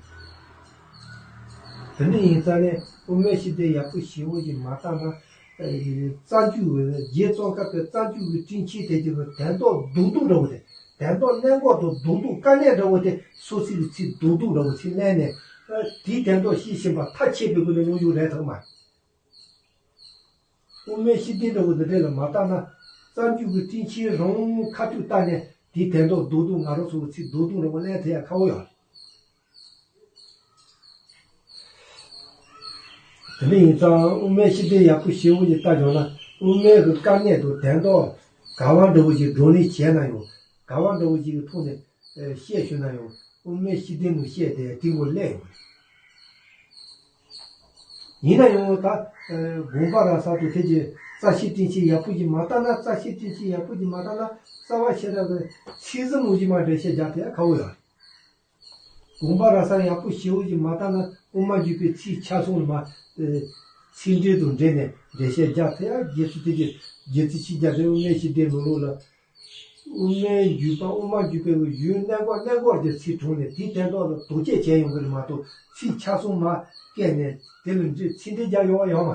དེ་འདྲ་ཡིན་ཙང་ནས་དབུ་མའི་ཤེས་ལྡན་ཡག་པོ་ཞེ་པོ་ཞིག་མ་བལྟས་ན། རྩ་འཇུག་གི་རྗེ་ཙོང་ཁ་པའི་རྩ་འཇུག་གི་སྤྲིན་ཆེན་དེ་གི་དོན་རྟོགས་རྡོག་རྡོག་འདྲ་བོ་དེ། དོན་རྟོགས་གནད་འགག་དང་རྡོག་རྡོག་དཀའ་གནད་འདྲ་བོ་དེ་སོ་སོའི་ཚིག་རྡོག་རྡོག་འདྲ་བོ་ཚིག་ལེན་ནས། ཨ། དེའི་དོན་རྟོགས་ཤེས་བཞིན་པ་ཐག་ཆད་པའི་སྒོ་ནས་སློབ་སྦྱོང་རེད་ཐག་མ་རེད། དབུ་མའི་ཤེས་ལྡན་འདྲ་བོ་འདི་འདྲ་ལ་མ་བལྟས་ན། རྩ་འཇུག་གི་སྤྲིན་ཆེན་རང་ཁ་ཐུག་བལྟས་ནས་དེའི་དོན་རྟོགས་རྡོག་རྡོག་ང་རང་ཚོ་གི་ཚིག་རྡོག་རྡོག་འདྲ་བོ་ལེན་ཐུབ་ཡ་ཁག་པོ་ཡོད། དེ་འདྲ་ཡིན་ཙང་དབུ་མའི་ཤེས་ལྡན་ཡག་པོ་ཞེ་པོ་ཅིག་བལྟ་བྱུང་ན། དབུ་མའི་གི་དཀའ་གནད་དང་དོན་རྟོགས་ག་བ་འདྲ་བོ་ཅིག་བགྲོ་གླེང་བྱས་ན་ཡང་། ག་བ་འདྲ་བོ་ཅིག་གི་ཐོག་ནས་ཨེ་བཤད་ཞུས་ན་ཡང་། དབུ་མའི་ཤེས་ལྡན་ནོར་བུ་བཤད་དེ་དེ་མགོ་ལས་ཡོང་གི་རེད། ཡིན་ན་ཡང་ད་ཨེ་དགོངས་པ་རབ་གསལ་དང་དེ་གི་རྩ་ཤེ་སྤྲིན་ཆེན་ཡག་པོ་ཅིག་མ་བལྟས་ན། རྩ་ཤེ་སྤྲིན་ཆེན་ཡག་པོ་ཅིག་མ་བལྟས་ན། རྩ་བ་ཤེས་རབ་ཀྱི་ཚིག་ཟིན་ནོར་བུ་ཅིག་མ་འགྲེལ་བཤད་རྒྱག་ཐུབ་ཡ་ཁག་པོ་ཡོད་རེད། དགོངས་པ་རབ་གསལ་ཡག་པོ་ཞེ་པོ་ཅིག་མ་བལྟས་ན། དབུ་མ་འཇུག་པའི་ཚིག་ཆ་ཚང་ལ་མ་ཚིག་འགྲེལ་དང་འབྲེལ་ནས་འགྲེལ་བཤད་རྒྱག་ཐུབ་ཡ། རྗེ་བཙུན་དེ་གི་རྗེ་བཙུན་ཆོས་རྒྱལ་དེ་དབུ་མའི་ཤེས་ལྡན་ནོར་བུ་ལ། དབུ་མའི་འཇུག་པ། དབུ་མ་འཇུག་པའི་གཞུང་གནད་འགག་གནད་འགག་གི་ཚིག་དྲངས་ནས་དེའི་དོན་དག་ལ་དོགས་གཅོད་བྱས་ཡོང་གི་རེད་མ་གཏོགས། ཚིག་ཆ་ཚང་མ་བཀལ་ནས་དེ་ལ་འགྲེལ་ཚིག་འགྲེལ་རྒྱག་ཡོང་བ་ཡོད་མ་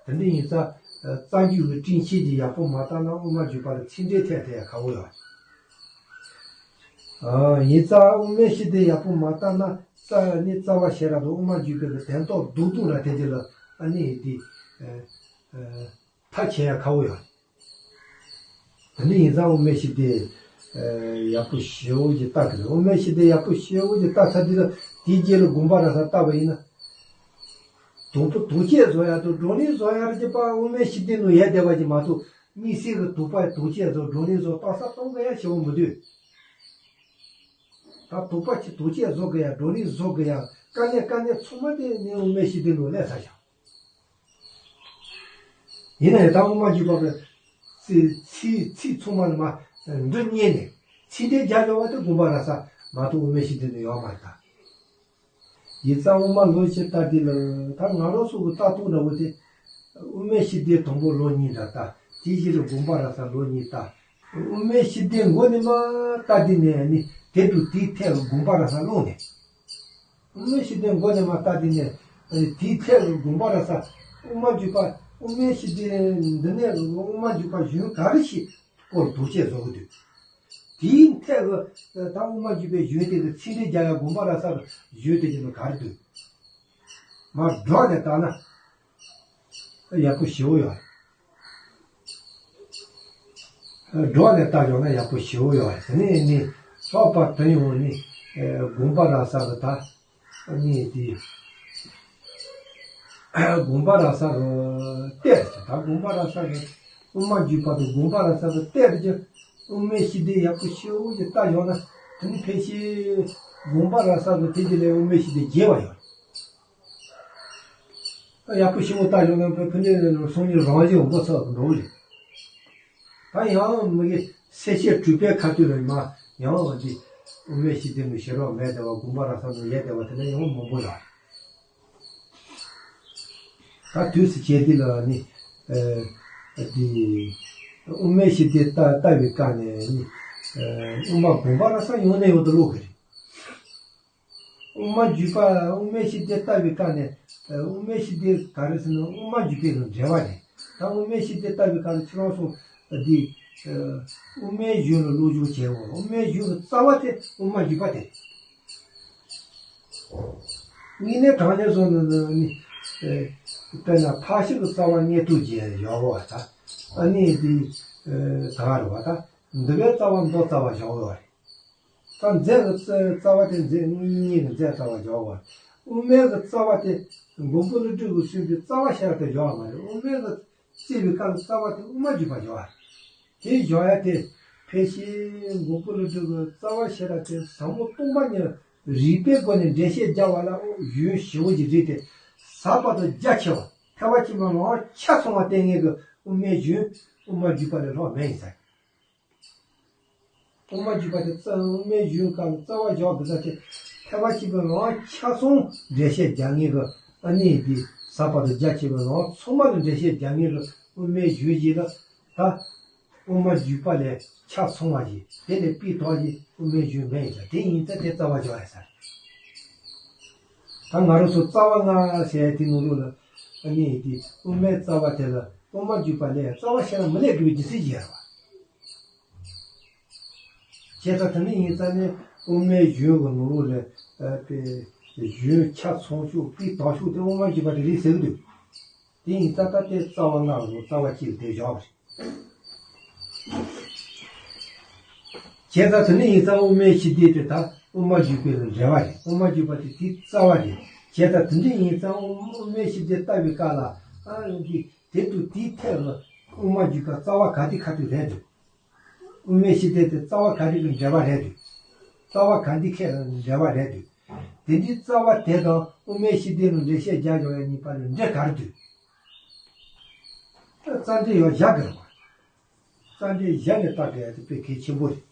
རེད། དེ་འདྲ་ཡིན་ཙང་རྩ་འཇུག་གི་སྤྲིན་ཆེན་གྱི་ཡག་པོ་མ་བལྟས་ན། དབུ་མ་འཇུག་པ་ལ་ཚིག་འགྲེལ་ཐེབས་ཐེབས་ཡ་ཁག་པོ་ཡོད། ཨ། ཡིན་ཙང་དབུ་མའི་ཤེས་ལྡན་ཡག་པོ་མ་བལྟས་ན། རྩ་ནི་རྩ་བ་ཤེས་རབ་དང་དབུ་མ་འཇུག་པའི་གི་དོན་རྟོགས་རྡོག་རྡོག་ལ་དེ་དེ་ལ་ཨ་ནི་དེ་ཨ་ཨ་ཐག་ཆད་ཡ་ཁག་པོ་ཡོད། དེ་འདྲ་ཡིན་ཙང་དབུ་མའི་ཤེས་ལྡན་ཡག་པོ་ཞེ་པོ་ཅིག་བལྟ་དགོས་རེད། དབུ་མའི་ཤེས་ལྡན་ཡག་པོ་ཞེ་པོ་ཅིག་བལྟ་ཚར་དུས་ལ། དེའི་རྗེས་ལ་དགོངས་པ་རབ་གསལ་བལྟ་བ་ཡིན་ན། དང་པོ་དོགས་དཔྱད་བཟོ་ཡ་དང་བགྲོ་གླེང་བཟོ་ཡ་རེད་པ། དབུ་མའི་ཤེས་ལྡན་ནོར་བུ་ཡོད་བསྡད་པ་ཅིག་མ་གཏོགས། དམིགས་བསལ་གྱི་དོགས་པ་དོགས་དཔྱད་བཟོ། བགྲོ་གླེང་བཟོ། རྟོག་ས་གཏོང་དགོས་ཡ་ཞེ་པོ་མི་འདུག་ད་དོགས་པ་ཅིག་དོགས་དཔྱད་བཟོ་དགོས་ཡ། བགྲོ་གླེང་བཟོ་དགོས་ཡ། དཀའ་གནད་དཀའ་གནད་ཚང་མ་དེ་ནི་དབུ་མའི་ཤེས་ལྡན་ནོར་བུ་ལ་ལྷག་ཚར་བཞག་ཡིན་ན་ཡང་ད་དབུ་མ་འཇུག་པ་གི་ཚིག་ཚིག་ཚིག་ཚང་མ་ལ་མ་འབྲི་སྙིང་ནས་ཚིག་འགྲེལ་རྒྱག་ཡོང་བ་དེ་དགོངས་པ་རབ་གསལ་མ་གཏོགས་དབུ་མའི་ཤེས་ལྡན་ནོར་བུ་ཡོད་མ་རེད་ད། ཡིན་ཙང་དབུ་མ་ལོག་ཅིག་བལྟ་དུས་ལ། ད་ང་རང་ཚོ་གི་ལྟ་སྟངས་འདྲ་བོ་དེ། དབུ་མའི་ཤེས་ལྡན་དང་པོ་ལོག་གཉིས་ལྟ། དེའི་རྗེས་ལ་དགོངས་པ་རབ་གསལ་ལོག་གཉིས་ལྟ། དབུ་མའི་ཤེས་ལྡན་མགོ་ནས་མར་བལྟ་དུས་ནས་ནི་དེ་དང་དེའི་ཐད་ལ་དགོངས་པ་རབ་གསལ་ཀློག་ནས། དབུ་མའི་ཤེས་ལྡན་མགོ་ནས་མར་བལྟ་དུས་ནས་དེའི་ཐད་ལ་དགོངས་པ་རབ་གསལ། དབུ་མ་འཇུག་པ། དབུ་མའི་ཤེས་ལྡན་འདི་ནས་དབུ་མ་འཇུག་པ་གཞུང་ག་རེ་ཞིག་སྐོར་དོགས་དཔྱད་བཟོ་གི་འདུག་དེའི་ཐད་ཀྱི་ད་དབུ་མ་འཇུག་པའི་གཞུང་དེ་གི་ཚིག་འགྲེལ་རྒྱག་ཡ་དགོངས་པ་རབ་གསལ་གི་གཞུང་དེ་གི་ནང་ག་རེ་འདུག་མར་འགྲོ་ནས་བལྟས་ན་ཡག་པོ་ཞེ་པོ་ཡོད་རེད། འགྲོ་ནས་བལྟ་ཡོང་ན་ཡག་པོ་ཞེ་པོ་ཡོད་རེད། དེ་ནས་ནི་ལྷག་པར་དུ་ཡང་ནི་དགོངས་པ་རབ་གསལ་གི་ད། ཨ་ནི་དེ། དགོངས་པ་རབ་གསལ་གི་གཏེར་ཟེར། ད་དགོངས་པ་རབ་གསལ་གི་དབུ་མ་འཇུག་པ་དང་དགོངས་པ་རབ་གསལ་གི་གཏེར་གྱི་དབུ་མའི་ཤེས་ལྡན་ཡག་པོ་ཞེ་པོ་ཅིག་བལྟ་ཡོང་ན། དེ་ནི་ཕལ་ཆེར་དགོངས་པ་རབ་གསལ་གི་དེ་གི་ལས་དབུ་མའི་ཤེས་ལྡན་རྒྱས་པ་ཡོད་རེད། ཡག་པོ་ཞེ་པོ་བལྟ་ཡོང་ན་ཕ་ཕ་ནི་སོང་ཉིན་རང་བཞིན་འོང་གི་ཚར་འགྲོ་གི་རེད། ད་ཡང་མི་གི་སེར་བྱེས་གྲུབ་པའི་ཁ་ཐུག་ལ་མ་ཡང་འདི་དབུ་མའི་ཤེས་ལྡན་གྱི་ཤེས་རབ་མེད་བསྡད་པ། དགོངས་པ་རབ་གསལ་ནང་ཡོད་བསྡད་པ་དེ་འདྲ་ཡང་མང་པོ་ཡོད་རེད། ད་དུས་སུ་བྱས་དུས་ལ་ནི་ཨ་འདི་དབུ་མའི་ཤེས་ལྡན་ལྟ་ལྟ་བའི་སྐབས་ནས་ནི་ཨ་དབུ་མ་དགོངས་པ་རབ་གསལ་ཡོང་ནས་ཡོང་དུ་ཀློག་གི་རེད། དབུ་མ་འཇུག་པ། དབུ་མའི་ཤེས་ལྡན་ལྟ་བའི་སྐབས་ནས་དབུ་མའི་ཤེས་ལྡན་ག་རེ་ཟེར་ན་དབུ་མ་འཇུག་པའི་གི་འགྲེལ་པ་རེད། ད་དབུ་མའི་ཤེས་ལྡན་ལྟ་བའི་སྐབས་ནས་ཁྱེད་རང་ཚོ་འདི་དབུ་མའི་གཞུང་ལ་སློབ་སྦྱོང་བྱེད་དགོས། དབུ་མའི་གཞུང་གི་རྩ་བ་དེ་དབུ་མ་འཇུག་པ་དེ། དངོས་གནས་དྲང་གནས་སོང་ན་ནི་དཔེར་ན་ཕར་ཕྱིན་གྱི་རྩ་བ་ངེས་དོན་གྱི་ཡོད་པ་དང་། ཨ་ནི་འདི་ག་རེ་བ་དང་འདུལ་བའི་རྩ་བ་མདོ་རྩ་བ་བཞག་ཡོད་རེད། ད་རྫས་ཀྱི་རྩ་རྩ་བ་དེ་རྫས་དངོས་གཉིས་ཀྱི་རྫས་རྩ་བ་བཞག་པ། དབུ་མའི་གི་རྩ་བ་དེ་མགོན་པོ་ཀླུ་སྒྲུབ་ཀྱིས་གསུངས་པའི་རྩ་བ་ཤེས་རབ་དེ་བཞག་པ་མ་རེད། དབུ་མའི་གི་རྩིས་པའི་སྐབས་ལ་རྩ་བ་དེ་དབུ་མ་འཇུག་པ་བཞག་པ་རེད། དེ་བཞག་ཡ་དེ་ཕལ་ཆེར་མགོན་པོ་ཀླུ་སྒྲུབ་ཀྱི་རྩ་བ་ཤེས་རབ་དེ་ཟབ་མོ་སྟོང་པ་ཉིད་རིགས་པའི་སྒོ་ནས་འགྲེལ་བཤད་རྒྱག་པ་ལ་གཞུང་ཞེ་པོ་ཅིག་རེད་དེ། ཟབ་པ་དང་རྒྱ་ཆེ་བ། ཐེག་པ་ཆེན་པོའི་ལམ་ཆ་ཚང་བ་བསྟན་མཁན་གྱི་དབུ་མའི་གཞུང་དབུ་མ་འཇུག་པ་ལས་ལྷག་མེད་ཡིན་ས་རེད། དབུ་མ་འཇུག་པ་དེ་རྩ་དབུ་མའི་གཞུང་སྐབས་རྩ་བ་བཞག་དགོས་ས་དེ། ཐེག་པ་ཆེན་པོའི་ལམ་ཆ་ཚང་འགྲེལ་བཤད་རྒྱག་མཁན་གྱི་ཨ་ནི་དེ་ ས་བར་དུ་རྒྱ་ཆེ་བའི་ལམ་ཚང་མ་ལ་འགྲེལ་བཤད་རྒྱག་མཁན་གྱི་དབུ་མའི་གཞུང་ཞིག་ལ་ད། དབུ་མ་འཇུག་པ་ལས་ཆ་ཚང་བ་ཞིག་དེ་ལས་སྤུས་དག་ཞིག་དབུ་མའི་གཞུང་མེད་ཡིན་ལ། དེ་ཡིན་ཙང་དེ་རྩ་བ་འཇོག་ཡ་ཟེར། ད་ང་རང་ཚོ་རྩ་བ་ལྔ་ཟེར་དེ་ནང་ལོགས་ལ་ཨ་ནི་དེ་དབུ་མའི་རྩ་བ་དེ་ལ་དབུ་མ་འཇུག་པ་ལས་རྩ་བ་བཤད་ན་མི་ལེགས་དགོས་པའི་རྒྱུ་མཚན་ཞིག་ཡོད་རེད་བ། བྱས་ཙང་དེ་འདྲ་ཡིན་ཙང་ནི་དབུ་མའི་གཞུང་གི་ནང་ལོགས་ལ་ཨ་པའི་གཞུང་ཆ་ཚང་ཤོས་སྤུས་དག་ཤོས་དེ་དབུ་མ་འཇུག་པ་དེ་རེད་ཟེར་གི་འདུག་དེ་ཡིན་ཙང་ད་ལྟའི་རྩ་བ་ལྔ་ལ་རྩ་བ་གཅིག་ལ་དེ་བཞག་པ་རེད། བྱས་ཙང་དེ་འདྲ་ཡིན་ཙང་དབུ་མའི་ཞི་བདེ་དེ་ད་དབུ་མ་འཇུག་པའི་ལ་འབྲེལ་བ་རེད། དབུ་མ་འཇུག་པ་དེ་དེའི་རྩ་བ་རེད། བྱས་ཙང་དེ་འདྲ་ཡིན་ཙང་དབུ་དབུ་མའི་ཞི་བདེ་ལྟ་བའི་སྐབས་ལ་ཨ་འདི་དེ་དུ་དེའི་ཐད་ལ་དབུ་མ་འཇུག་པ་རྩ་བ་ག་དེ་ཁ་ཐུག་རེད་འདུག་དབུ་མའི་ཞི་བདེ་དེ་རྩ་བ་ག་རེ་གི་འབྲེལ་བ་རེད་འདུག་རྩ་བ་ག་འདི་ཁས་ལ་འབྲེལ་བ་རེད་འདུག་དེ་འདྲའི་རྩ་བ་དེ་དང་དབུ་མའི་ཞི་བདེ་ལ་འགྲེལ་བཤད་རྒྱག་ཡོང་ཡ་གཉིས་བར་ལ་འབྲེལ་ག་རེ་འདུག་ད་རྩ་འགྲེལ་ཡང་བཞག་དགོས་རེད་བ། རྩ་འགྲེལ་གཞན་ནས་བལྟ་དགོས་ཡ་དེ་དཔེ་གལ་ཆེན་པོ་རེད།